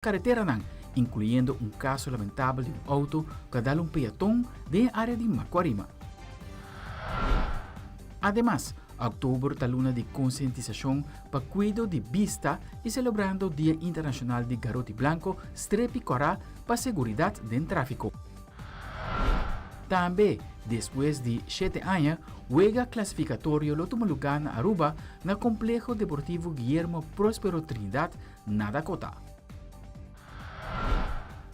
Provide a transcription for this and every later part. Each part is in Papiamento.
Kareteranan, inkluyendo un kaso lamentabel di un outo ku a dal un peaton den e área di Macuarima. Ademas, òktober ta luna di konsientisashon pa kuido di bista i selebrando Dia Internashonal di Garoti Blanko Strepi Kòrá pa seguridat den tráfiko. Tambe, despues di shete aña, wega klasifikatorio lo tuma lugá na Aruba na Kompleho Deportivo Guillermo Prospero Trinidad na Dakota.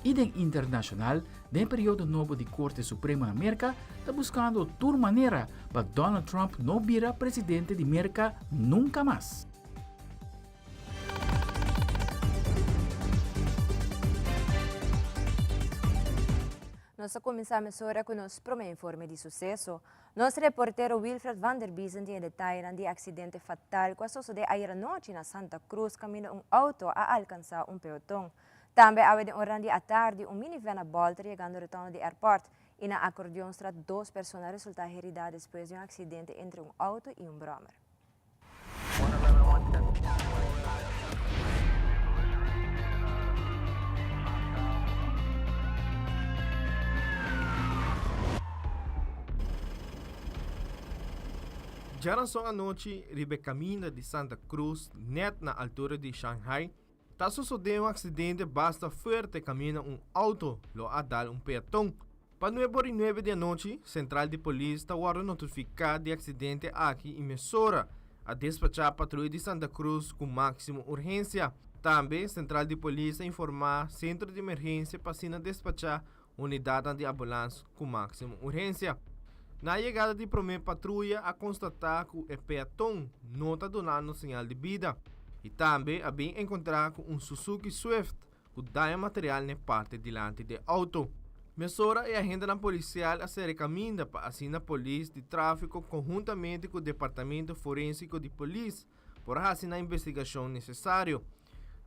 I den internashonal, den e periodo nobo di Korte Supremo na Merka ta buskando tur manera pa Donald Trump no bira presidente di Merka nunka mas. Nos a kuminsá mesora ku nos promé informe di suseso. Nos reportero Wilfred van der Biezen tin e detayenan di e aksidente fatal ku a sosodé ayer anochi na Santa Cruz kaminda un outo a alkansá un peoton. Tambe awe den oranan di atardi un minivan a bòlter yegando rotonda di airport i na Accordeonstraat dos persona a resultá heridá despues di un aksidente entre un outo i un bròmer. Djaranson anochi riba e kaminda di Santa Cruz nèt na altura di Shanghai ta sosodé un aksidente basta fuerte kaminda un outo lo a dal un peaton. Pa nuebe ora i nuebe di anochi, sentral di polis ta wòrdu notifiká di aksidente aki i mesora a despachá patruya di Santa Cruz ku máksimo urgensia. Tambe sentral di polis a informá sentro di emergensia pa asina despachá unidatnan di ambulans ku máksimo urgensia. Na yegada di promé patruya a konstatá ku e peaton no ta dunando señal di bida i tambe a bin enkontrá ku un Suzuki Swift ku daño material n'e parti dilanti di e outo. Mesora e agentenan polisial a sera e kaminda pa asina polis di tráfiko konhuntamente ku departamento forensiko di polis por a hasi nan investigashon nesesario.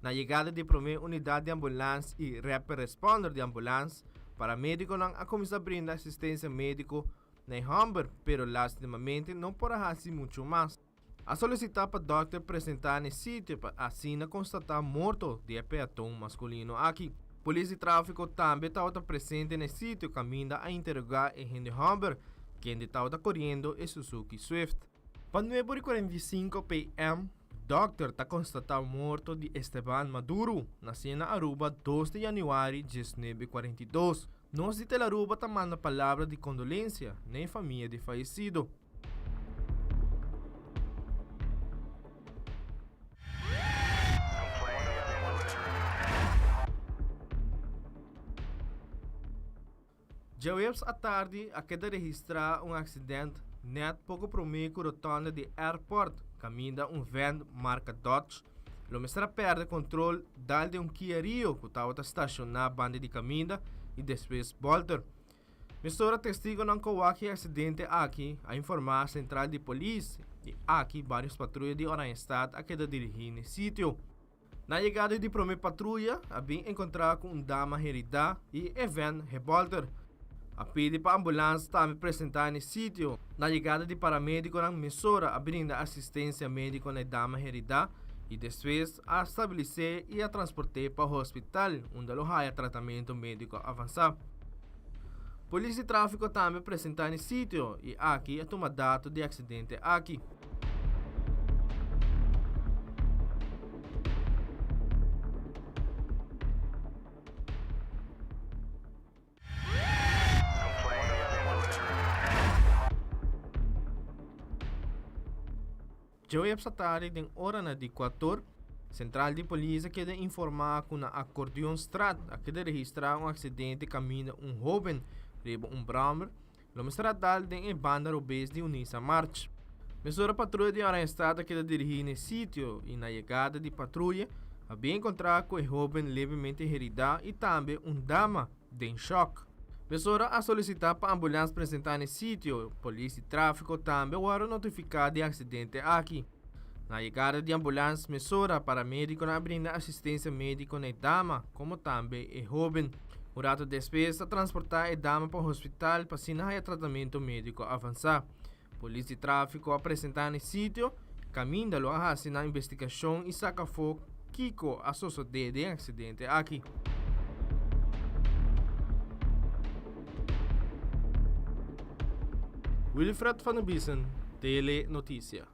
Na yegada di e promé unidat di ambulans i rapid responder di ambulans, paramedikonan a kuminsá brinda asistensia médiko na e hòmber pero lastimamente no por a hasi muchu mas. A solicita pa dokter presenta n'e sitio pa asina constata morto di e peaton masculino aki. Polis di trafico tambe tabata presente n'e sitio caminda a interoga e hende homber kende tabata coriendo e Suzuki Swift. Pa nuebe ora y 45 PM, dokter ta constata morto di Esteban Maduro, naci na Aruba dos di januari 1942. Nos di Telaruba ta manda palabra di condolencia n'e famia di fayecido. Djaweps atardi a keda registrá un aksident nèt poko promé ku rotonda di Airport kaminda un vèn marka Dodge lo mester a pèrdè kontrol dal den un Kia Rio ku tabata stashoná banda di kaminda i despues bòlter. Mesora testigonan ku wak e aksidente aki a informá sentral di polis i aki vários patruya di Oranjestad a keda dirigí n'e sitio. Na yegada di promé patruya a bin enkontrá ku un dama heridá i e vèn hebolter. A pidi pa ambulans tambe presentá n'e sitio. Na yegada di paramedikonan mesora a brinda asistensia médiko na e dama heridá i despues a stabilis'é i a transport'é pa hospital unda lo haya tratamentu médiko avansá. Polis di trafiko tambe presenta n'e sitio i aki a tuma dato di e aksidente aki. Djoeps atardi den oranan di kuator, sentral di polis a keda informá ku na Accordeonstraat a keda registrá un aksidente kaminda un hóben riba un bròmer lo mester a dal den e banda robes di Unisa March. Mesora patruya di Oranjestad a keda dirigí n'e sitio i na yegada di patruya a bin enkontrá ku e hóben levemente heridá i tambe un dama den shòk. Mesora a solisitá pa ambulans presentá n'e sitio. Polis di tráfiko tambe wòrdu notifiká di e aksidente aki. Na yegada di ambulans mesora paramedikonan a brinda asistensia médiko na e dama komo tambe e hóben. Un ratu despues a transportá e dama pa hospital pa asina haya tratamentu médiko avansá. Polis di tráfiko a presentá n'e sitio kaminda lo a hasi nan investigashon i saka afó. kiko a sosodé den e aksidente aki. Wilfred van der Biesen, Tele Noticia.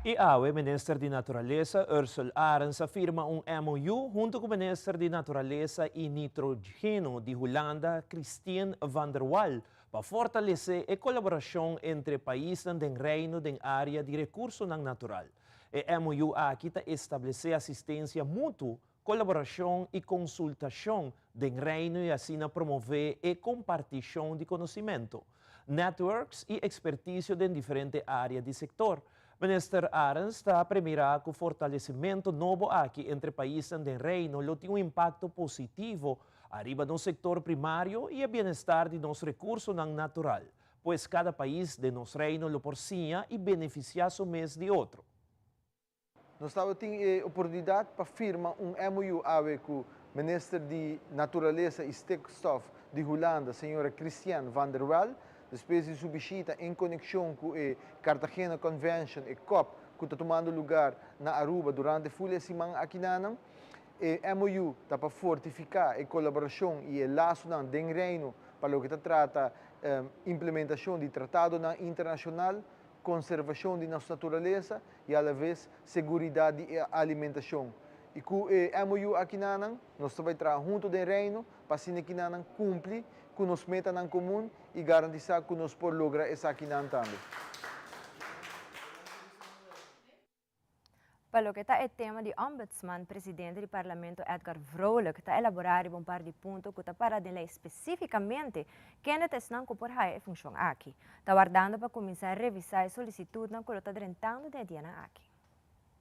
I awe Minister di Naturalesa Ursell Arends a firma un MOU hunto ku Minister di Naturalesa i Nitrogeno di Hulanda Christine van der Wal pa fortalesé e kolaborashon entre paisnan den Reino den área di rekursonan natural. E MOU aki ta establesé asistensia mutuo, kolaborashon i konsultashon den Reino i asina promové e kompartishon di konosimentu, networks i ekspertisio den diferente área di sektor. Minister Arends ta premirá ku fortalesimentu nobo aki entre paisnan den Reino lo tin un impakto positivo ariba nos sektor primario i e bienestar di nos rekursonan natural. Pues kada pais den nos Reino lo por siña i benefisiá su mes di otro. Nos tabatin e oportunidat pa firma un MOU awe ku Minister di Naturalesa i Stikstof di Hulanda, señora Christianne van der Wal, despues di su bishita en konekshon ku e Cartagena Convention, e cop ku ta tumando lugar na Aruba durante ful e siman akinanan. E MOU ta pa fortifiká e kolaborashon i e lasonan den Reino pa loke ta trata implementashon di tratadonan internashonal, konservashon di nos naturalesa i alaves seguridat di e alimentashon. I ku e MOU akinanan nos ta bai traha huntu den Reino pa asina kinanan kumpli ku nos metanan komun i garantisá ku nos por logra esakinan tambe. Pa loke ta e tema di Ombudsman, presidente di Parlamento Edgar Vrolijk ta elaborá riba un par di punto ku ta para den lei spesífikamente kende ta esnan ku por haya e funshon aki. Ta wardando pa kuminsá revisá e solisitutnan ku lo ta drentando den e dianan aki.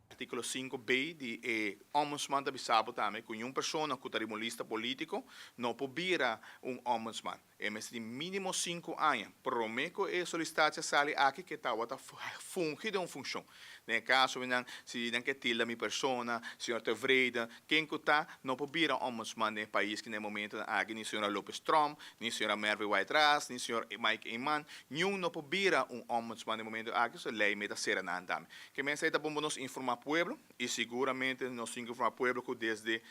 Artíkulo sinku B di e Ombudsman ta bisa bo tambe ku niun persona ku ta riba un lista polítiko no por bira un Ombudsman. E mester di mínimo sinku aña promé ku e solisitatie sali aki ku e tabata fungi den un funshon. Den e kaso nan, si nan ke tilda mi persona, señor Tevreden, ken ku ta, no por bira ombudsman den e pais ki na e momentonan aki ni señora Lopez Tromp, ni señora Mervy White-Ras, ni señor Mike Eman, niun no por bira un ombudsman den e momento aki, so lei mester sera nan tambe. Ke mester ta bon pa nos informa pueblo i siguramente nos tin ku informa pueblo ku desde,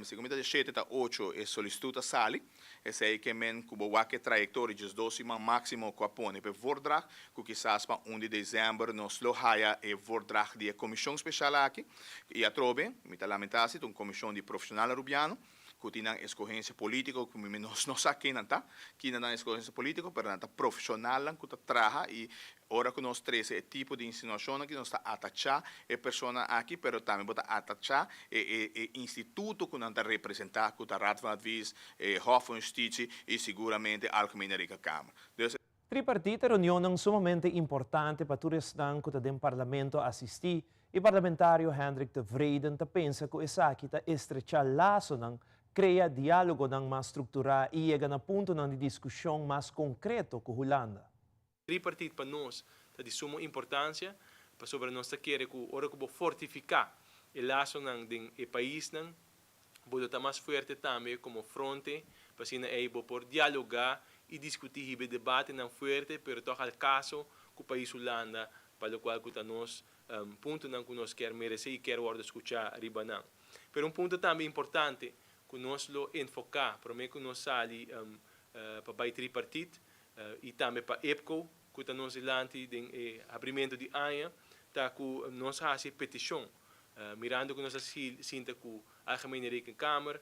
segun mi ta di shete ta ocho e solisitut a sali. Esei ke men ku bo wak e trayektoria 12 siman máksimo ku a pone pa e voordracht, ku kisas pa 1 di desèmber nos lo haya e voordracht di e komishon speshal aki. I atrobe, mi ta lamentá si ta un komishon di profeshonal arubiano ku tin nan eskohensia polítiko ku mi nos no sa ken nan ta, kina nan eskohensia polítiko, pero nan ta profeshonalnan ku ta traha i Ora ku nos trese e tipo di insinuashonnan aki nos ta atachá e persona aki pero tambe bo ta atachá e e e instituto ku nan ta representá ku ta Raad van Advies, e Hof van Justitie i siguramente Algemene Rekenkamer. Dus. Tripartita reunionnan sumamente importante pa tur esnan ku ta den Parlamento asistí i Parlamentario Hendrik Tevreden ta pensa ku esaki ta estrechá lasonan, krea diálogonan mas strukturá i yega na puntonan di diskushon mas konkreto ku Hulanda. Tripartit pa nos ta di sumo importancia, pasobra nos ta kere cu ora cu bo fortifica e lasonan den e paisnan, bo lo ta mas fuerte tambe como fronte, pa asina ey bo por dialoga y discuti hiba e debatenan fuerte, pero toch al caso cu pais Hulanda, pa locual cu ta nos puntonan cu nos kier merece y kier wordo scucha riba nan. Pero un punto tambe importante cu nos lo enfoca prome cu nos sali pa bay tripartit, i tambe pa EPCO ku ta nos dilanti den e habrimentu di aña ta ku nos a hasi e petishon mirando ku nos a sinta ku Algemene Rekenkamer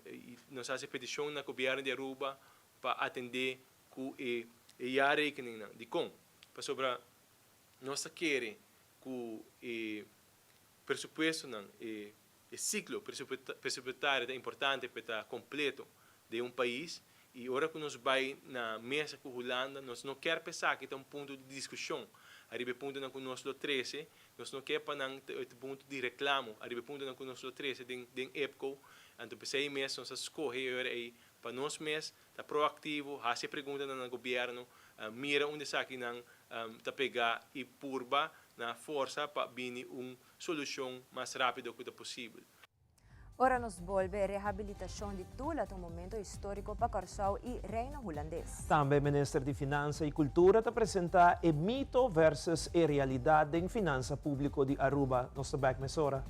i nos a hasi e petishon na gobièrnu di Aruba pa atendé ku e jaarrekeningnan. Dikon? Pasobra nos ta kere ku e presupuestonan, e siklo presupuestario ta importante pa e ta kompleto den un pais i ora ku nos bai na mesa ku Hulanda nos no kier pa esaki ta un punto di diskushon ariba e puntonan ku nos lo trese, nos no kier pa nan ta e punto di reklamo ariba e puntonan ku nos lo trese den den EPCO, anto p'esei mes nos a skohe e ora ei pa nos mes ta proaktivo, hasi e preguntanan na gobièrnu, mira unda esakinan ta pegá i purba na forsa pa bini un solushon mas rápido ku ta posibel. Ora nos bolbe, rehabilitashon di Tula ta un momento históriko pa Kòrsou i Reino Hulandes. Tambe Minister di Finansa i Kultura ta presentá e mito versus e realidat den finansa públiko di Aruba. Nos ta bèk mesora.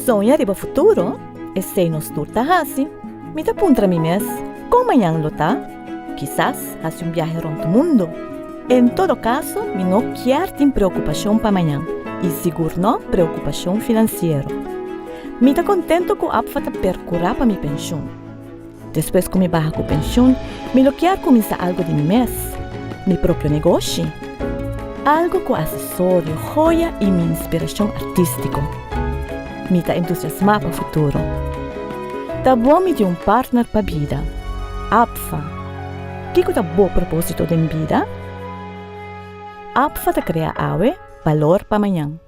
Soña riba futuro? Esei nos tur ta hasi. Mi ta puntra mi mes, kon mañan lo ta? Kisas hasi un biahe rònt mundu. En todo kaso, mi no kier tin preokupashon pa mañan, i sigur no preokupashon finansiero. Mi ta kontentu ku APFA ta perkurá pa mi penshun. Despues ku mi baha ku penshun, mi lo kier kuminsá algu di mi mes, mi propio negoshi. Algu ku asesorio, joya i mi inspirashon artístiko. Mi ta entusiasmá pa futuro. Ta bon mi tin un partner pa bida. APFA. Kiko ta bo propósito den bida? APFA ta krea awe balor pa mañan.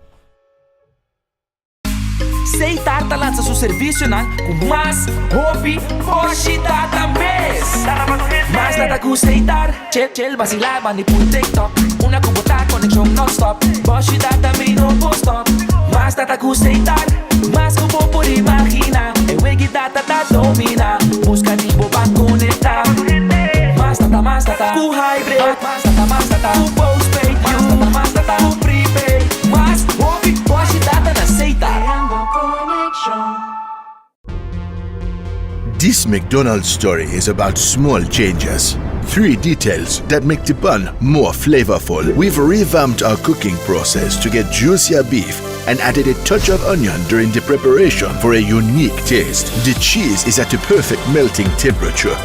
Setar ta lansa su servicionan cu mas hopi boshi data mes. Mas data cu Setar, chill chill vacila bandi pul TikTok. Una cu bo ta conexion non stop, boshi data mi no por stop. Mas data cu Setar, mas cu bo por imagina. E wegi data ta domina, busca di bo ban conecta. Mas data, mas data cu hybrid, mas data, mas data cu postpaid, mas data, mas data cu prepaid. Mas hopi boshi data na Setar. This McDonald's story is about small changes. Three details that make the bun more flavorful. We've revamped our cooking process to get juicier beef and added a touch of onion during the preparation for a unique taste. The cheese is at the perfect melting temperature.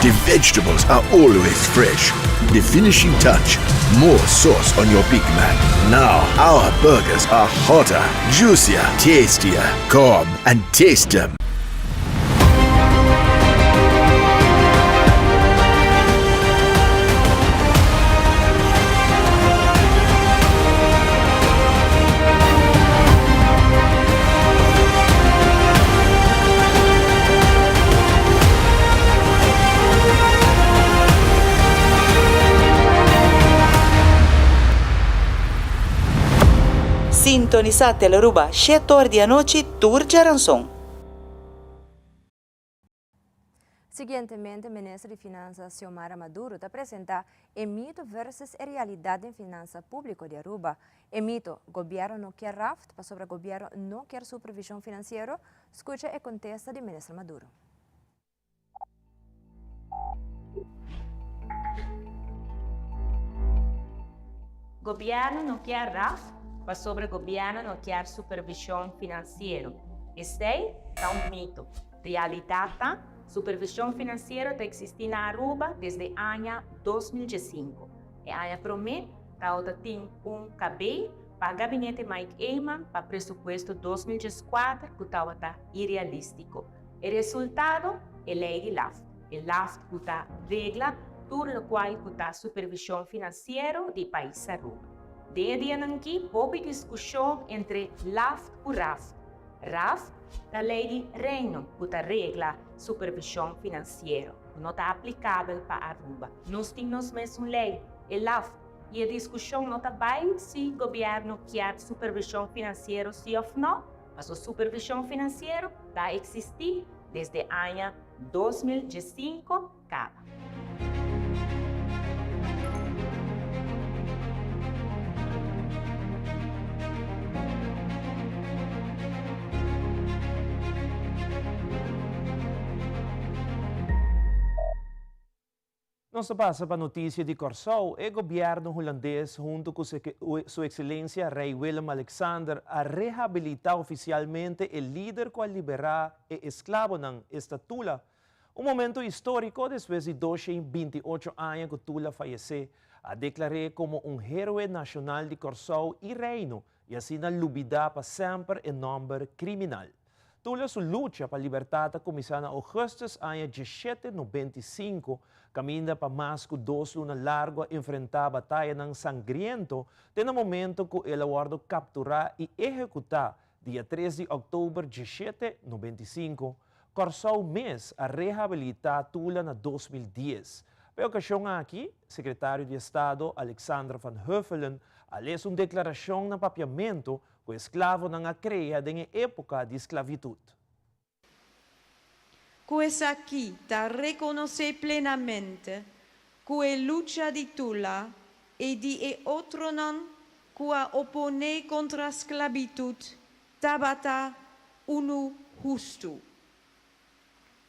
The vegetables are always fresh. The finishing touch, more sauce on your Big Mac. Now, our burgers are hotter, juicier, tastier. Come and taste them. Sintonisá Telearuba shetor di anochi tur djaranson. Siguientemente Minister di Finansa Xiomara Maduro ta presenta e mito versus e realidad den finansa publico di Aruba. E mito, Gobierno no kier raft pasobra Gobierno no kier supervision financiero, scucha e contesta di Minister Maduro. Gobierno no kier raft pasobra Gobierno no kier supervision financiero. Esey ta un mito. Realidat ta, supervision financiero ta existi na Aruba desde aña 2015. E aña prome tabata tin un KB pa Gabinete Mike Eman pa presupuesto 2014 cu tabata irealistico. E resultado, e ley di LAft. E LAft cu ta regla tur locual cu ta supervision financiero di pais Aruba. Den e dianan aki hopi discusion entre LAft cu RAft. RAft ta ley di Reino cu ta regla supervision financiero, cu no ta aplicabel pa Aruba. Nos tin nos mesun ley, e LAft, y e discusion no ta bay si gobierno kier supervision financiero si of no, paso supervision financiero ta existi desde aña 2015 caba. Nos ta pasa pa noticia di Kòrsou. E gobièrnu hulandes huntu ku su ekselensia Rei Willem Alexander a rehabilitá ofisialmente e lider ku a liberá e esklabonan, esta Tula. Un momento históriko despues di 228 aña ku Tula fayesé. A deklar'é komo un héroe nashonal di Kòrsou i Reino i asina lubidá pa semper e nòmber kriminal. Tula su lucha pa libertat a kuminsá na ougùstùs aña 1795, kaminda pa mas ku dos luna largu a enfrentá batayanan sangriento te na momento ku el a wòrdu kapturá i ehekutá dia tres di òktober 1795. Kòrsou mes a rehabilitá Tula na 2010. Pa e okashon aki, Sekretario di Estado Alexandra van Huffelen a lesa un deklarashon na papiamentu ku esklavonan a krea den e époka di sklavitut. Ku esaki ta rekonosé plenamente ku e lucha di Tula i di e otronan ku a oponé kontra sklabitut tabata unu hustu.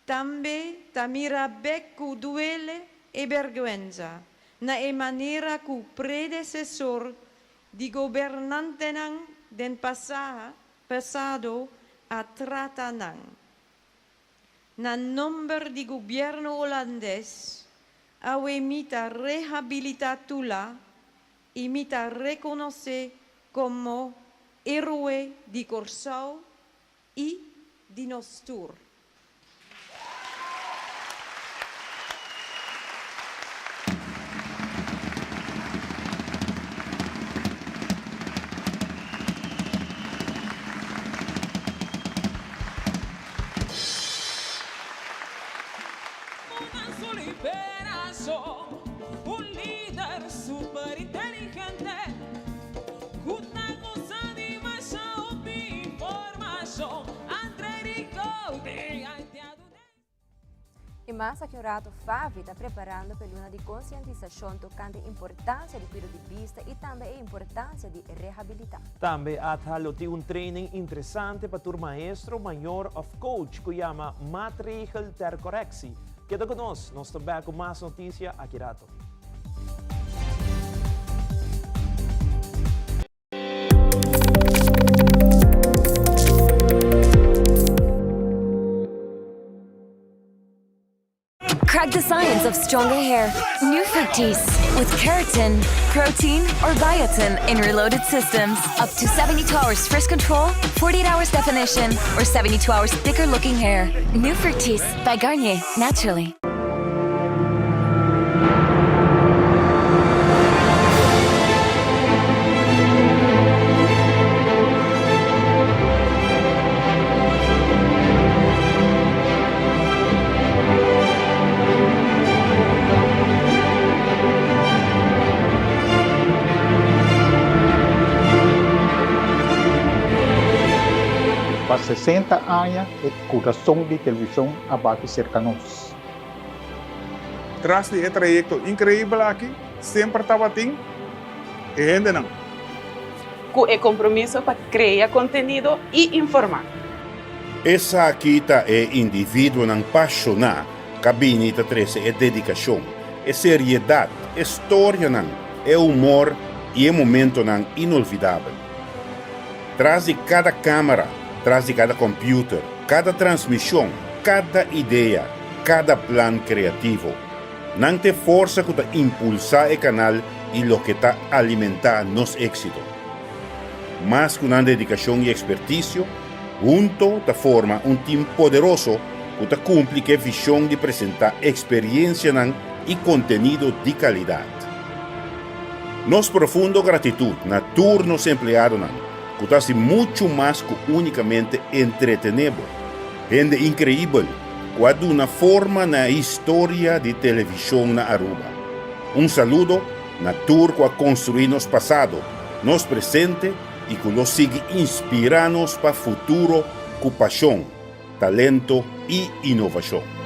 Tambe ta mira bek ku duele e bèrgwensa na e manera ku predesesor di gobernantenan den pasado a trata nan. Na nomber di gobièrnu Holandes, awe mi ta rehabilitá Tula i mi ta rekonosé komo héroe di Kòrsou i di nos tur. I mas aki un rato Favi ta preparando pa e luna di konsientisashon tokante importansia di kuido di bista i tambe e importansia di rehabilitá. Tambe ATHA lo tin un training interesante pa tur maestro, mayor òf coach ku yama Maatregel ter Correctie. Keda ku nos, nos ta bèk ku mas notisia aki rato. Crack the science of stronger hair. New Fructis with keratin, protein, or biotin in reloaded systems. Up to 72 hours frizz control, 48 hours definition, or 72 hours thicker looking hair. New Fructis by Garnier, naturally. Pa 60 aña e kurason di televishon a bati serka nos. Tras di e trayekto inkreibel aki semper tabatin e hendenan. Ku e kompromiso pa krea kontenido i informá. Esaki ta e individuonan pashoná ka bini ta trese e dedikashon, e seriedat, e storianan, e humor i e momentonan inolvidabel. Tras di kada kámara, tras di kada kòmpiuter, kada transmishon, kada idea, kada plan kreativo. Nan ta e forsa ku ta impulsá e kanal i loke ta alimentá nos éksito. Mas ku nan dedikashon i ekspertisio, hunto ta forma un tim poderoso ku ta kumpli ku e vishon di presentá eksperiensianan i kontenido di kalidat. Nos profundo gratitut na tur nos empleadonan ku ta hasi muchu mas ku únikamente entretené bo. Hende inkreibel ku a duna forma na e historia di televishon na Aruba. Un saludo na tur ku a konstruí nos pasado, nos presente i ku lo sigui inspirá nos pa futuro ku pashon, talento i inovashon.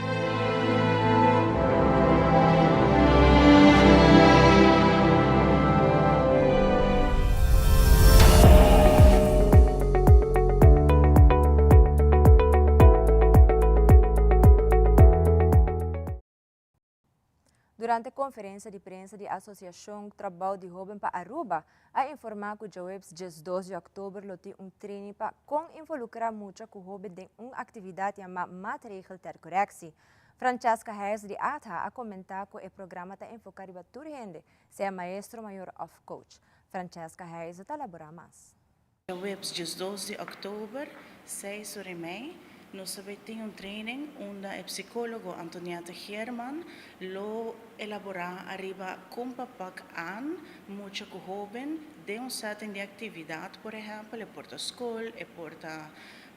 Durante konferensia di prensa di Asosiashon Trabou di Hoben pa Aruba a informá ku djaweps 12 di òktober lo tin un training pa kon involukrá mucha ku hoben den un aktividat yamá Maatregel ter Correctie. Francesca Heijs di ATHA a komentá ku e programa ta enfoká riba tur hende, sea maestro, mayor òf coach. Francesca Heijs ta elaborá mas. Djaweps 12 di òktober, seis ora i mei, nos ta bai tin un training unda e psikólogo Antoniette Geerman lo elaborá ariba kon pa pak aan mucha ku hóben den un setting di aktividat, por ehèmpel e por ta skol, e por ta.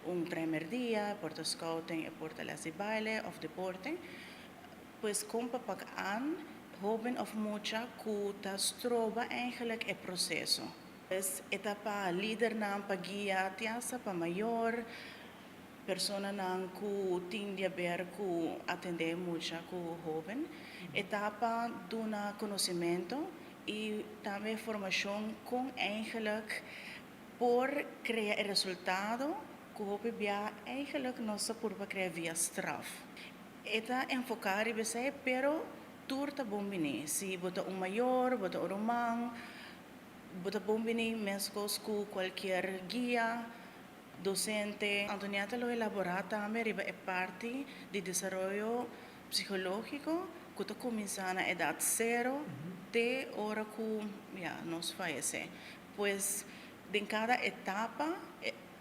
un traimerdia, e por ta scouting, e por ta les di baile of deporte. Pues con pa pak aan hoben of mucha cu ta stroba eigenlijk e proceso. Pues e ta pa lidernan, pa guia te hasta pa mayor, personanan cu tin di haber cu atende mucha cu hoben. E ta pa duna conocimento y tambe formacion con eigenlijk por crea e resultado cu hopi bia eigenlijk nos ta purba crea via straf. E ta enfoca riba esey pero tur ta bon bini. Si bo ta un mayor, bo ta un ruman, bo ta bon bini mescos cu cualkier guia, docente. Antonieta lo elabora tambe riba e parti di desaroyo psicologico cu ta cuminsa na edad cero te ora cu ya nos fayece. Pues den cada etapa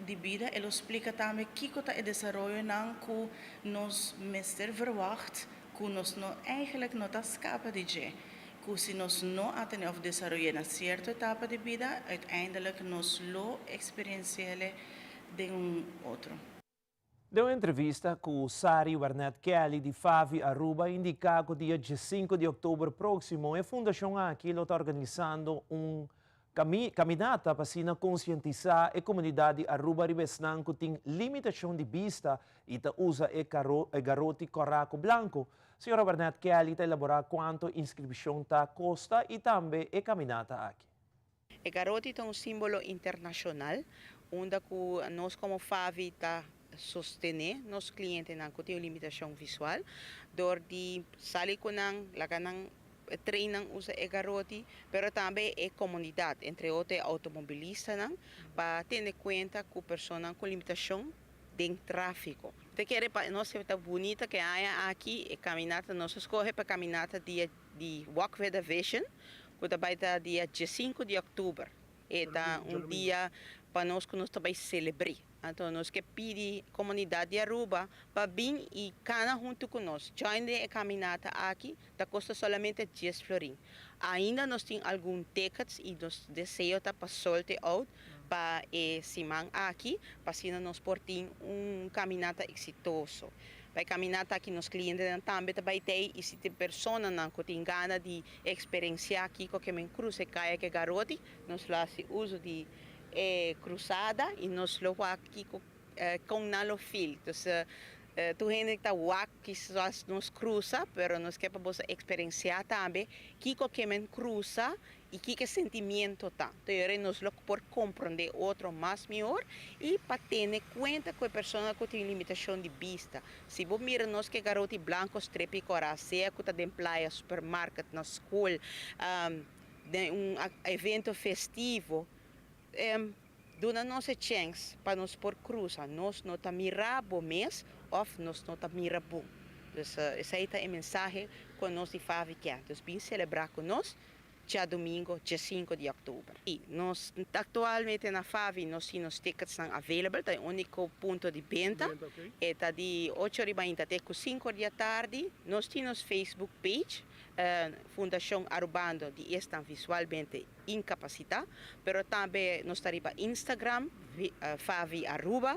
di bida e lo splica tambe kico ta e desaroyonan cu nos mester verwacht cu nos no eigenlijk no ta scapa di dje, cu si nos no a tene of desaroy'é na cierto etapa di bida uiteindelijk nos lo experienci'ele den un otro. Den un entrevista cu Sari Warnet Kelly di Favi Aruba a indica cu dia diescinco di october proximo e fundacion aki lo ta organisando un caminata pa asina concientisa e comunidad di Aruba riba esnan cu tin limitacion di bista y ta usa e garoti cora cu blanco. Señora Warnet Kelly ta elabora cuanto inscripcion ta costa y tambe e caminata aki. E garoti ta un simbolo internacional unda cu nos como Favi ta sostene nos clientenan cu tin un limitacion visual door di sali cu nan, laga nan train nan usa e garoti, pero tambe e comunidad, entre otro e automobilistanan, pa tene cuenta cu personanan cu limitacion den trafico. Ta kere pa nos ta bunita ke aña aki e caminata, nos a scoge pa caminata dia di Walk with a Vision cu ta bay ta dia diescinco di october. E ta un dia pa nos cu nos ta bay celebri. Anto nos ke pidi comunidad di Aruba pa bin y cana hunto cu nos. Join den e caminata aki ta costa solamente dies florin. Ainda nos tin algun tickets y nos deseo ta pa sold e out pa e siman aki pa asina nos por tin un caminata exitoso. Pa e caminata aki nos clientenan tambe ta bay tey y si tin personanan cu tin gana di experiencia kico ke men cruza e caya ke garoti, nos lo haci uzo di e cruzada y nos lo wak kico con nan lo feel. Dus tur hende ta wak kisas nos cruza pero nos ke pa boso experiencia tambe kico ke men cruza y kiko e sentimiento ta. Enton yora nos lo por comprende otro mas mihor y pa tene cuenta cu e persona cu tin limitacion di bista. Si bo mira nos ke garoti blanco strepi cora sea cu ta den playa, supermarket, na school, den un evento festivo, duna nos e chens pa nos por cruza. Nos no ta mira bo mes of nos no ta mira bo. Dus esey ta e mensahe cu nos di Favi kier. Dus bin celebra cu nos djadumingo djesinco di october. Y nos actualmente na Favi nos tin nos ticketsnan available, ta e unico punto di benta. E ta di ocho ori mainta te cu cinco ori di atardi. Nos tin nos Facebook page, Fundacion Arubando di esnan visualmente incapacita, pero tambe nos ta riba Instagram, Favi Aruba,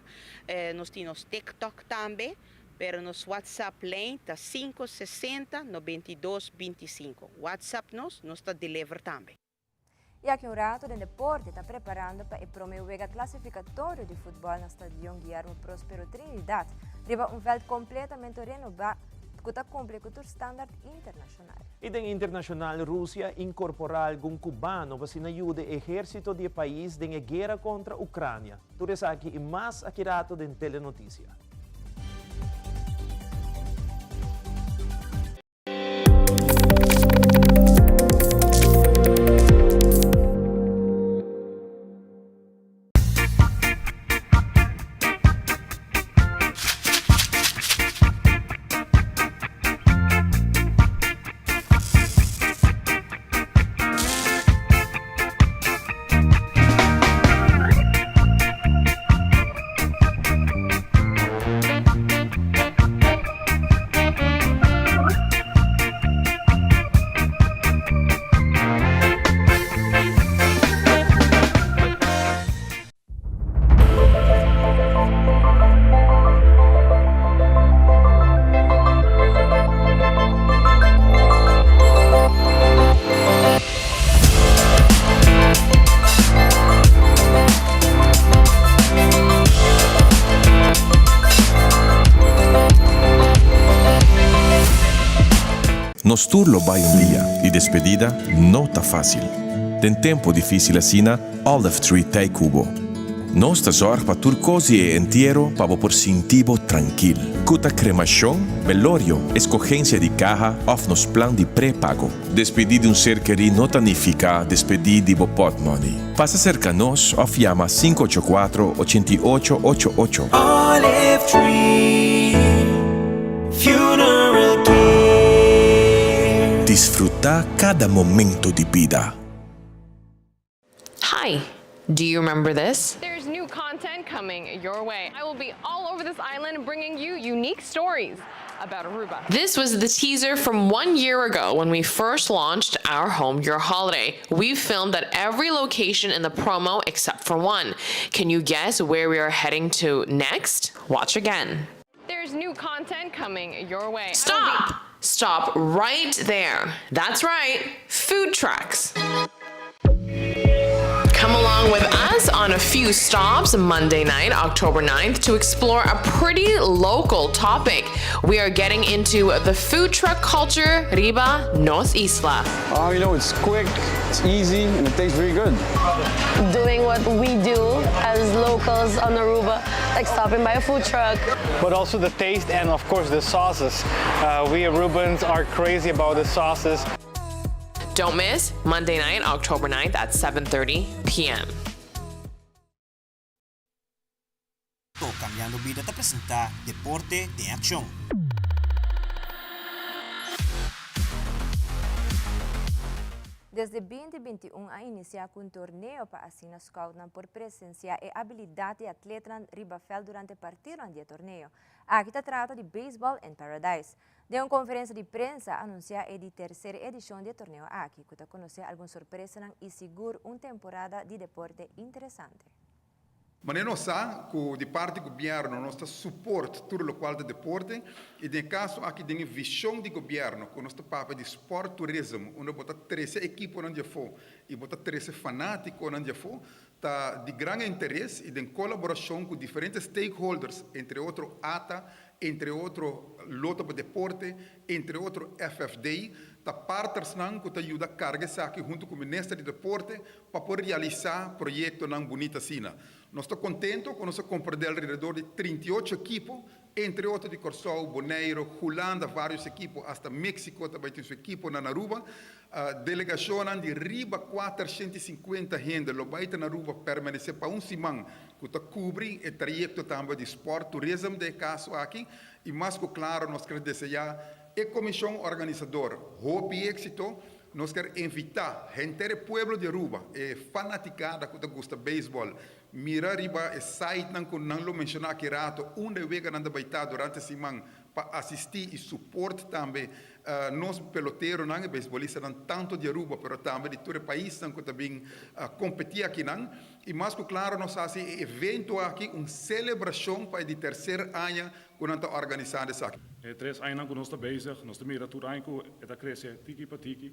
nos tin nos TikTok tambe. Pero nos WhatsApp lijn ta sinku sesenta nobenta i dos binti i sinku. WhatsApp nos, nos ta deliver tambe. Y aki un rato den deporte ta preparando pa e prome wega clasificatorio di futbol na Stadion Guillermo Prospero Trinidad. Riba un veld completamente renoba cu ta cumpli cu tur standard internacional. Y den internacional, Rusia a incorpora algun cubano pa asina yuda e ehercito di e pais den e guera contra Ucrania. Tur esaki y mas aki rato den Telenoticia. Nos tur lo bai un dia y despedida no ta facil. Den tempo dificil asina, Olive Tree t'ey cu bo. Nos ta zorg pa tur cos di e entiero pa bo por sinti bo trankil. Cu ta cremacion, velorio, escogencia di caha of nos plan di pre-pago. Despedi di un ser keri no ta nifica despedi di bo potmoney. Pasa cerca nos of yama 584 88 88. Olive Tree Funeral Care. Disfruta cada momento di bida. Hi, do you remember this? There's new content coming your way. I will be all over this island bringing you unique stories about Aruba. This was the teaser from one year ago when we first launched Our Home, Your Holiday. We filmed at every location in the promo except for one. Can you guess where we are heading to next? Watch again. There's new content coming your way. Stop! Stop right there. That's right, food trucks. Come along with us on a few stops Monday night, October 9th, to explore a pretty local topic. We are getting into the food truck culture, Riba Nos Isla. Oh, you know, it's quick, it's easy, and it tastes very good. Doing what we do as locals on Aruba, like stopping by a food truck. But also the taste and, of course, the sauces. Uh, we Arubans are crazy about the sauces. Don't miss Monday night, October 9th at 7:30 p.m. Cambiando Bida ta presenta Deporte den Accion. Desde 2021 a inicia cu un torneo pa asina scoutnan por presencia e habilidad di atletanan riba veld durante partidonan di e torneo. Aki ta trata di Baseball in Paradise. Den un conferencia di prensa a anuncia e di tercer edicion di e torneo aki, cu ta conoce algun sorpresanan y sigur un temporada di deporte interesante. Manera nos sa cu di parti gobierno nos ta support tur locual ta deporte y den e caso aki den e vision di gobierno cu nos ta papia di sport tourism unda bo ta trece ekiponan di afo y bo ta trece fanaticonan di afo ta di gran interes y den colaboracion cu diferente stakeholders entre otro ata, entre otro Lotto pa Deporte, entre otro FFD, ta partnersnan cu ta yuda carga esaki hunto cu Minister di Deporte pa por realisá proyektonan bunita asina. Nos ta kontento ku nos a komprendé alrededor di 38 ekipo, entre otro di Kòrsou, Boneiru, Hulanda, vários ekipo, asta Meksiko ta bai tin su ekiponan na Aruba. Delegashonnan di riba 450 hende lo bai ta na Aruba permanesé pa un siman ku ta kubri e trayekto tambe di sport tourism den e kaso aki. I mas ku klaro nos kere deseá e komishon organisador hopi éksito. Nos kier invita henter e pueblo di Aruba, e fanaticada cu ta gusta baseball, mira riba e sitenan cu nan lo menciona aki rato unda e weganan ta bay ta durante siman pa asisti y support tambe nos peloteronan, e basebolistanan tanto di Aruba pero tambe di tur e paisnan cu ta bin competi akinan. Y mas cu claro nos haci e evento aki un celebracion pa e di tercer aña Ku nan ta organisá esaki. E tres añanan ku nos ta bezig, nos ta mira tur aña ku e ta krese tiki pa tiki.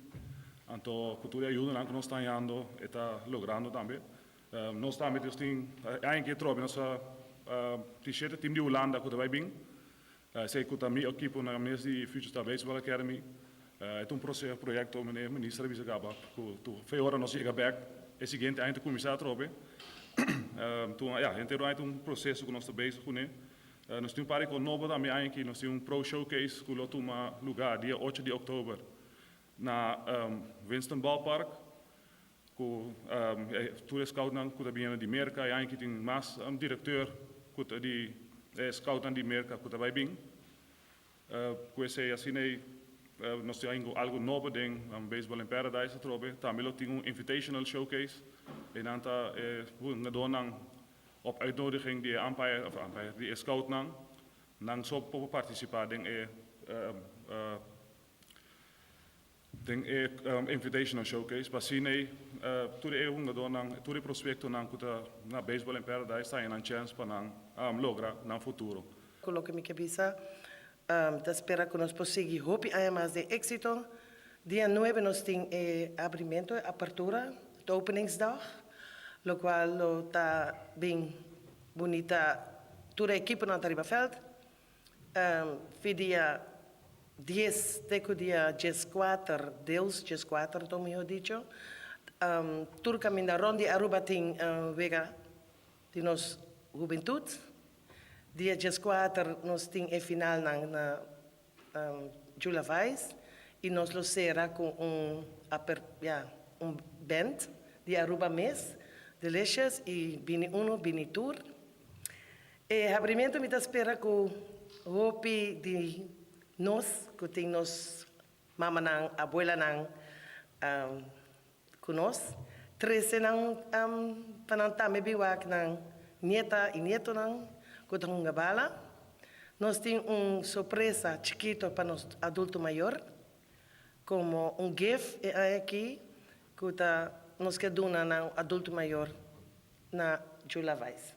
Anto ku tur e ayudanan ku nos ta hañando e ta logrando tambe. Nos tambe nos tin e aña aki atrobe nos a tin shete tim di Hulanda ku ta bai bin. Esei ku ta mi ekipo na mes di Future Star Baseball Academy. E ta un proyekto meneer minister a bisa kaba ku tur fe ora nos yega bek e siguiente aña ta kuminsá atrobe. Ya, henter aña ta un proseso ku nos ta bezig kuné. Nos tin un par di kos nobo tambe aña aki. Nos tin un Pro Showcase ku lo tuma lugá dia ocho di òktober na Winston Ballpark ku tur e scoutnan ku ta biniendo di Merka. E aña aki tin mas direkteur ku ta di e scoutnan di Merka ku ta bai bin. Ku esei asina ei nos tin algu nobo den Baseball in Paradise atrobe. Tambe lo tin un Invitational Showcase. Einan ta e hungadónan Op uitnodiging di e umpire of umpire di e scoutnan, nan so por participa den e den e invitational showcase pa asina ei tur e hungadornan, tur e prospectonan cu ta na Baseball in Paradise ta haña nan chance pa nan logra nan futuro. Cu loke mi ke bisa, ta spera cu nos por sigui hopi aña mas den exito. Dia nuebe nos tin e abrimento, e apertura, het openingsdag, locual lo ta bin bunita, tur e ekiponan ta riba veld. Fi dia. 10 te ku dia 14, deels 14 anto miho dicho, tur kaminda rond di Aruba tin wega di nos hubentut. Dia 14 nos tin e finalnan na Jula Vice i nos lo sera ku un aper ya un band di Aruba mes, Delicious i bini uno bini tur. E habrimentu mi ta spera ku hopi di nos ku tin nos mamanan, abuelanan ku nos, trese nan pa nan tambe bin wak nan nieta i nietonan ku ta hunga bala. Nos tin un sorpresa chikito pa nos adulto mayor komo un gift e aña aki ku ta nos ke duna nan adulto mayor na Jula Vice.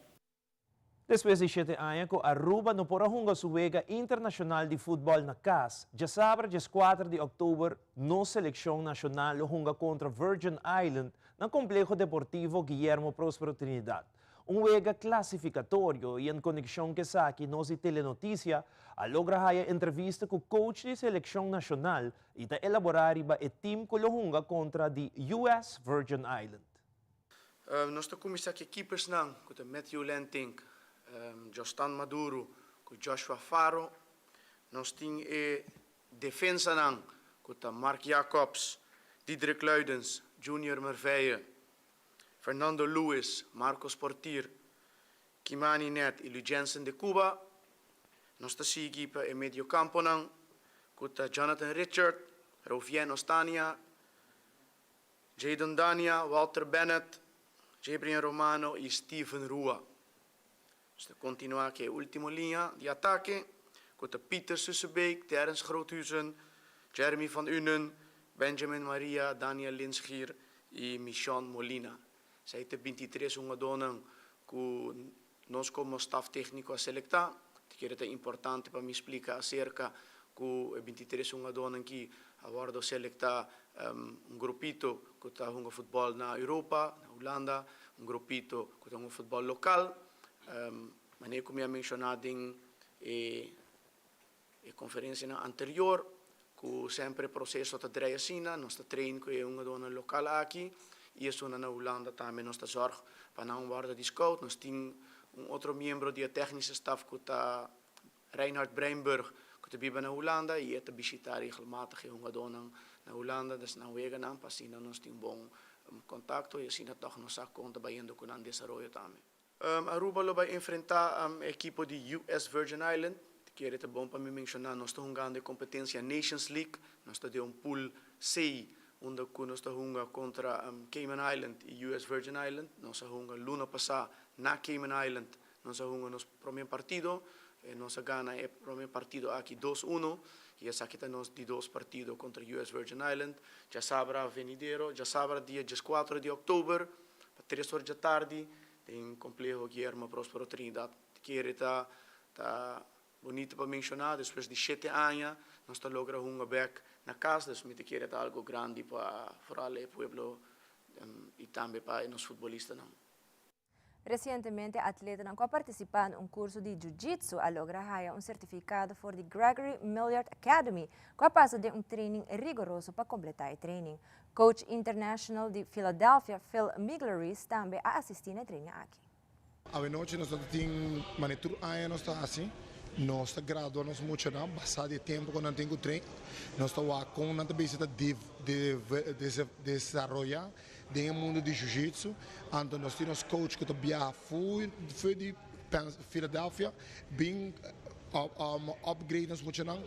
Despues di shete aña ku Aruba no por a hunga su wega internashonal di futbòl na kas, djasabra 14 di òktober nos selekshon nashonal lo hunga kontra Virgin Island na Kompleho Deportivo Guillermo Prospero Trinidad. Un wega klasifikatorio i en konekshon ku esaki nos di Telenotisia a logra haya entrevista ku coach di selekshon nashonal i ta elaborá riba e tim ku lo hunga kontra di US Virgin Island. Nos ta kuminsá ku e keepersnan ku ta Matthew Lentink, Jostan Maduro ku Joshua Faro. Nos tin e defensanan ku ta Mark Jacobs, Diedrick Luidens, Junior Merveille, Fernando Lewis, Marcos Portier, Kimani Net i Lujensen de Cuba. Nos ta sigui pa e mediokamponan ku ta Jonathan Richard, Rovien Ostania, Jadon Dania, Walter Bennett, Jabrian Romano i Steven Rua. Nos ta kontinuá ku e último liña di atake ku ta Pieter Sussebeek, Terence Groothuizen, Jeremy van Unen, Benjamin Maria, Daniel Linsgier i Michon Molina. Esei ta 23 hungadónan ku nos komo staf tékniko a selektá. Ta kere ta importante pa mi splika aserka ku e 23 hungadónan ki a wòrdu selektá, un grupito ku ta hunga futbòl na Europa, na Hulanda, un grupito ku ta hunga futbòl lokal. Manera ku mi a menshoná den e E konferensianan anterior ku semper e proseso ta drei asina, nos ta train ku e hungadónan lokal aki i esunnan na Hulanda tambe nos ta zòrg pa nan wòrdu di scout. Nos tin un otro miembro di e tèknische staf ku ta Reinhard Breinburg ku ta biba na Hulanda i e ta bishitá regelmatig e hungadónan na Hulanda, des nan weganan pa asina nos tin bon kontakto i asina tòg nos sa kon ta bayendo ku nan desaroyo tambe. Aruba lo bai enfrentá e ekipo di US Virgin Island. Ti kere ta bon pa mi menshoná nos ta hungando e kompetensia Nations League. Nos ta den un pool C unda ku nos ta hunga kontra Cayman Island i US Virgin Island. Nos a hunga luna pasá na Cayman Island. Nos a hunga nos promé partido. Nos a gana e promé partido aki dos uno i esaki ta nos di dos partido kontra US Virgin Island. Djasabra venidero, djasabra dia 14 di òktober pa tres or djatardi Den Compleho Guillermo Prospero Trinidad kere ta ta bunito pa menciona despues di shete aña nos ta logra hunga bek na cas dus mi ta kere ta algo grandi pa vooral e pueblo y tambe pa e nos futbolistanan. Recientemente atletanan cu a participa na un curso di Jiu-Jitsu a logra haya un certificado for di Gregory Milliard Academy cu a pasa den un training rigoroso pa completa e training. Coach international di Philadelphia, Phil Migleris, tambe a asistí na e training aki. Awenochi nos ta tin manera tur aña nos ta hasi, nos ta gradua nos muchanan basá di e tempu ku nan tin ku train, nos ta wak kon nan ta bisa ta desaroyá den e mundu di jiu-jitsu, anto nos tin nos coach ku ta biaha for di Philadelphia bin upgrade nos muchanan.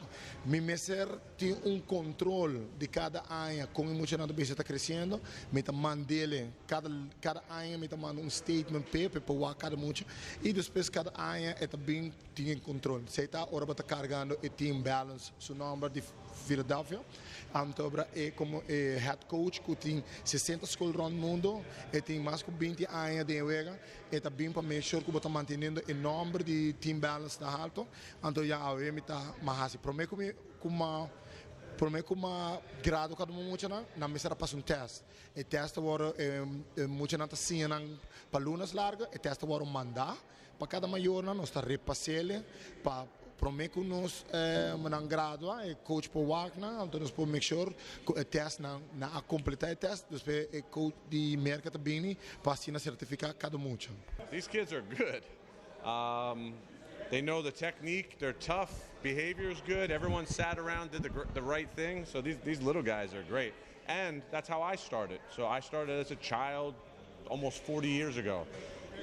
Mi mester Tin un control di cada aña con e muchanan ta bisa ta creciendo. Mi ta mandele cada cada aña mi ta manda un statement p'e p'e por wak cada mucha y despues cada aña e ta bin tin e control. Esey ta ora bo ta cargando e team balance su nomber di Philadelphia. Anto bra e como e head coach cu tin 60 school rond mundo e tin mas cu 20 aña den e wega e ta bin pa make sure cu bo ta manteniendo e nomber di team balance na halto. Anto ya awe mi ta ma hasi prome ku mi ku ma prome ku ma grado kada un muchanan nan mester a pasa un test. E test ta wòrdu e muchanan ta siña nan pa lunas largo e test ta wòrdu manda pa kada mayornan nos ta repas'el pa. Promé ku nos nan gradua e coach por wak nan anto nos por make sure ku e test nan nan a kompletá e test despues e coach di Merka ta bini pa asina sertifiká kada mucha. These kids are good. They know the technique, they're tough, behavior is good, everyone sat around, did the, the right thing. So these, these little guys are great. And that's how I started. So I started as a child almost 40 years ago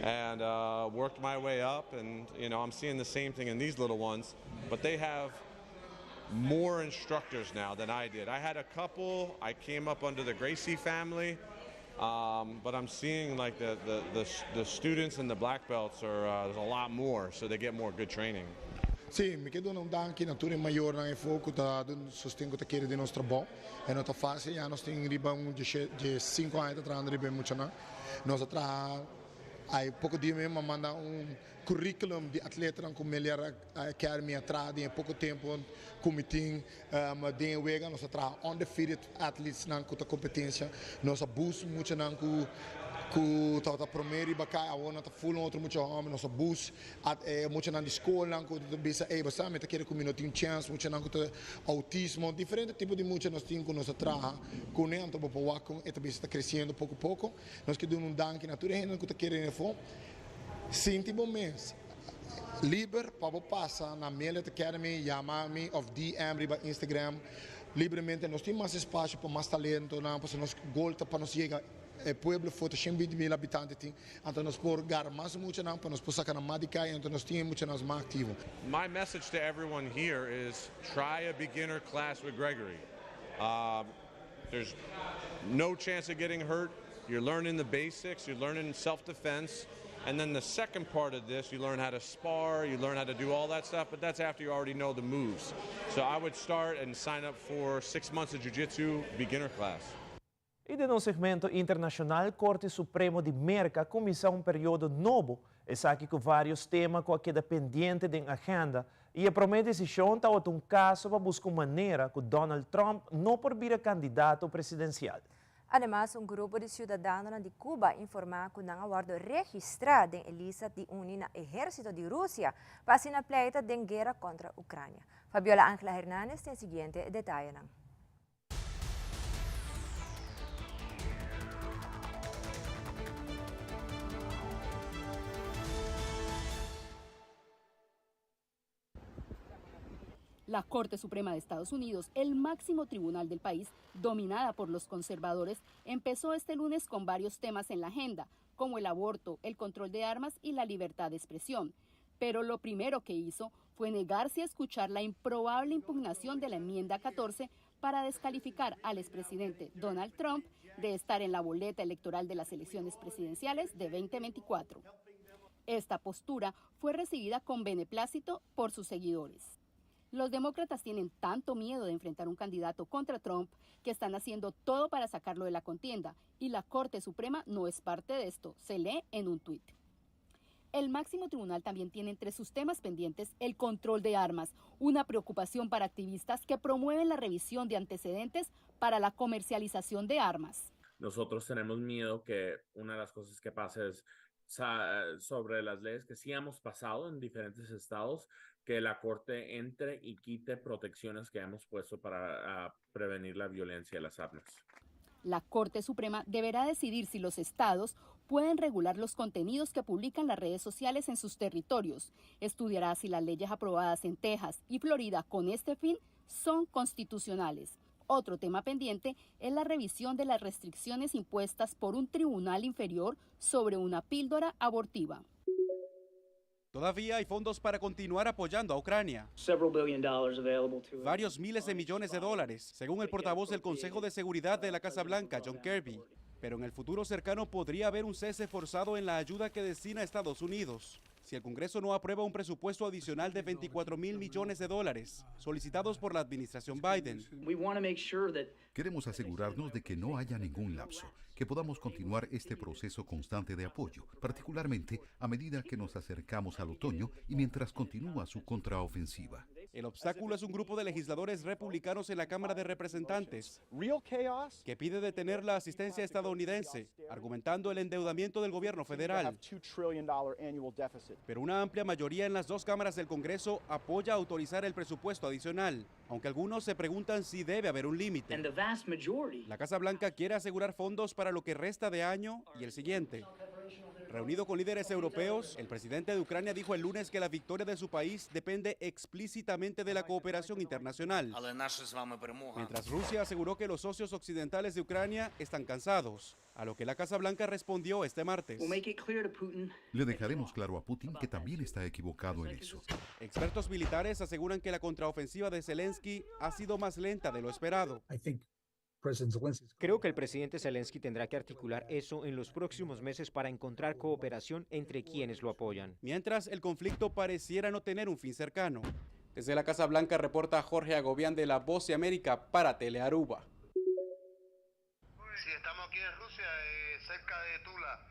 and uh, worked my way up. And, you know, I'm seeing the same thing in these little ones, but they have more instructors now than I did. I had a couple. I came up under the Gracie family. Um, but I'm seeing like the, the, the, the students and the black belts are, uh, there's a lot more, so they get more good training. Sí, mi ke duna un danki na tur e mayornan efo ku ta sosten ku ta kere den nos trabou. E no ta fásil, ya nos tin riba un diesinku aña ta trahando riba e muchanan. Nos a traha, ay poko dia mes mi a manda un curriculum di atletanan ku Meliar Academy a traha den e poko tempu ku mi tin den e wega. Nos a traha undefeated athletes-nan ku ta kompetensia. Nos a boost muchanan ku ku tabata promé riba kai, awor nan ta ful un otro mucha hòmber. Nos a boost At e muchanan di skolnan ku ta bisa ey bo sa mi ta kere ku mi no tin chèns, muchanan ku ta outismo, diferente tipo di mucha nos tin ku nos ta traha kuné, anto bo por wak kon e ta bisa ta kresiendo poko poko. Nos ke duna un danki na tur e hendenan ku ta kere afó. Sinti bo mes liber pa bo pasa na Millet Academy, yama mi òf DM riba Instagram libremente. Nos tin mas espasio pa mas talentonan pasobra nos gol ta pa nos yega e pueblo for ta 120 mil habitante tin. Anto nos por gara mas muchanan pa nos por saca nan mas di caya, anto nos tin e muchanan mas activo. My message to everyone here is try a beginner class with Gregory. Um, there's no chance of getting hurt. You're learning the basics, you're learning self-defense. And then the second part of this, you learn how to spar, you learn how to do all that stuff, but that's after you already know the moves. So I would start and sign up for six months of jiu-jitsu beginner class. I den nos segmento internashonal, Korte Supremo di Merka a kuminsá un periodo nobo, esaki ku vários tema ku a keda pendiente den agenda, i e promé desishon tabata un kaso pa buska un manera ku Donald Trump no por bira kandidato presidensial. Ademas, un grupo di siudadanonan di Cuba a informá ku nan a wòrdu registrá den e lista di uni na ehérsito di Rusia pa asina pleita den guera kontra Ucrania. Fabiola Angela Hernandez tin e siguiente detayenan. La Corte Suprema de Estados Unidos, el máximo tribunal del país, dominada por los conservadores, empezó este lunes con varios temas en la agenda, como el aborto, el control de armas y la libertad de expresión. Pero lo primero que hizo fue negarse a escuchar la improbable impugnación de la enmienda 14 para descalificar al expresidente Donald Trump de estar en la boleta electoral de las elecciones presidenciales de 2024. Esta postura fue recibida con beneplácito por sus seguidores. Los demócratas tienen tanto miedo de enfrentar un candidato contra Trump que están haciendo todo para sacarlo de la contienda y la Corte Suprema no es parte de esto, se lee en un tuit. El máximo tribunal también tiene entre sus temas pendientes el control de armas, una preocupación para activistas que promueven la revisión de antecedentes para la comercialización de armas. Nosotros tenemos miedo que una de las cosas que pase es sobre las leyes que sí hemos pasado en diferentes estados, que la corte entre y quite protecciones que hemos puesto para ah, prevenir la violencia de las armas. La Corte Suprema deberá decidir si los estados pueden regular los contenidos que publican las redes sociales en sus territorios. Estudiará si las leyes aprobadas en Texas y Florida con este fin son constitucionales. Otro tema pendiente es la revisión de las restricciones impuestas por un tribunal inferior sobre una píldora abortiva. Todavía hay fondos para continuar apoyando a Ucrania. Varios miles de millones de dólares, según el portavoz del Consejo de Seguridad de la Casa Blanca, John Kirby. Pero en el futuro cercano podría haber un cese forzado en la ayuda que destina Estados Unidos. Si el Congreso no aprueba un presupuesto adicional de 24 mil millones de dólares solicitados por la administración Biden. Queremos asegurarnos de que no haya ningún lapso, que podamos continuar este proceso constante de apoyo, particularmente a medida que nos acercamos al otoño y mientras continúa su contraofensiva. El obstáculo es un grupo de legisladores republicanos en la Cámara de Representantes que pide detener la asistencia estadounidense, argumentando el endeudamiento del gobierno federal. Pero una amplia mayoría en las dos cámaras del Congreso apoya autorizar el presupuesto adicional, aunque algunos se preguntan si debe haber un límite. La Casa Blanca quiere asegurar fondos para lo que resta de año y el siguiente. Reunido con líderes europeos, el presidente de Ucrania dijo el lunes que la victoria de su país depende explícitamente de la cooperación internacional. Mientras Rusia aseguró que los socios occidentales de Ucrania están cansados, a lo que la Casa Blanca respondió este martes. Le dejaremos claro a Putin que también está equivocado en eso. Expertos militares aseguran que la contraofensiva de Zelensky ha sido más lenta de lo esperado. Creo que el presidente Zelensky tendrá que articular eso en los próximos meses para encontrar cooperación entre quienes lo apoyan. Mientras, el conflicto pareciera no tener un fin cercano. Desde la Casa Blanca reporta Jorge Agobián de La Voz de América para Telearuba. Sí, estamos aquí en Rusia, cerca de Tula.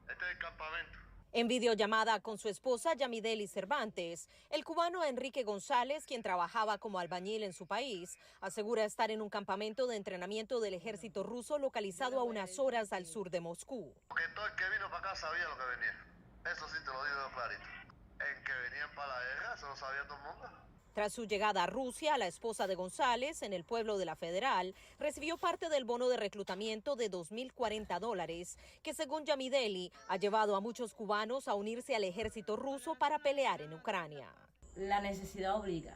Este es el campamento. En videollamada con su esposa Yamideli Cervantes, el cubano Enrique González, quien trabajaba como albañil en su país, asegura estar en un campamento de entrenamiento del ejército ruso localizado a unas horas al sur de Moscú. Porque todo el que vino para acá sabía lo que venía. Eso sí te lo digo clarito. En que venían para la guerra, eso lo sabía todo el mundo. Tras su llegada a Rusia, la esposa de González, en el pueblo de la Federal, recibió parte del bono de reclutamiento de 2.040 dólares, que según Yamideli, ha llevado a muchos cubanos a unirse al ejército ruso para pelear en Ucrania. La necesidad obliga.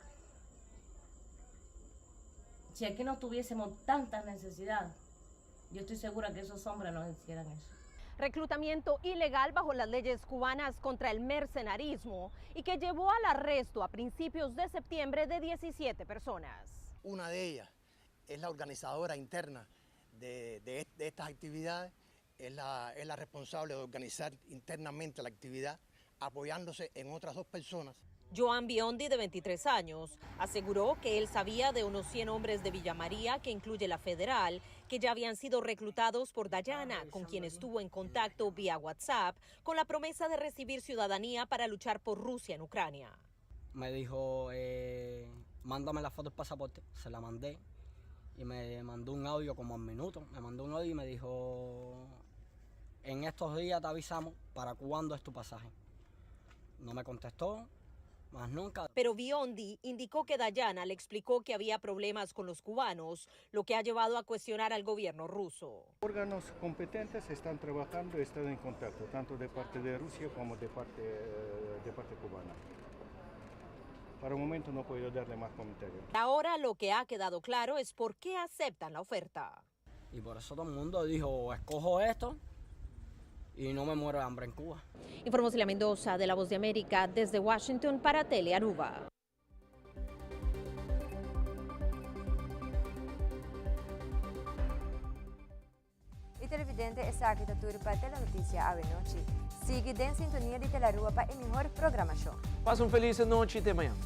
Si aquí no tuviésemos tanta necesidad, yo estoy segura que esos hombres no hicieran eso. Reclutamiento ilegal bajo las leyes cubanas contra el mercenarismo y que llevó al arresto a principios de septiembre de 17 personas. Una de ellas es la organizadora interna de estas actividades, es la responsable de organizar internamente la actividad, apoyándose en otras dos personas. Joan Biondi, de 23 años, aseguró que él sabía de unos 100 hombres de Villa María, que incluye la federal, que ya habían sido reclutados por Dayana, con quien estuvo en contacto vía WhatsApp, con la promesa de recibir ciudadanía para luchar por Rusia en Ucrania. Me dijo, mándame la foto del pasaporte, se la mandé y me mandó un audio como al minuto, me mandó un audio y me dijo, en estos días te avisamos para cuándo es tu pasaje. No me contestó. Más nunca. Pero Biondi indicó que Dayana le explicó que había problemas con los cubanos, lo que ha llevado a cuestionar al gobierno ruso. Órganos competentes están trabajando, están en contacto, tanto de parte de Rusia como de parte cubana. Para el momento no puedo darle más comentarios. Ahora lo que ha quedado claro es por qué aceptan la oferta. Y por eso todo el mundo dijo, escojo esto y no me muero de hambre en Cuba. Informó Celia Mendoza de La Voz de América desde Washington para Telearuba. Y televidente, esaki ta tur pa Telenoticia awe nochi. Sigui den sintonia di Telearuba pa e mihor programacion. Pasa un feliz nochi y te mañana.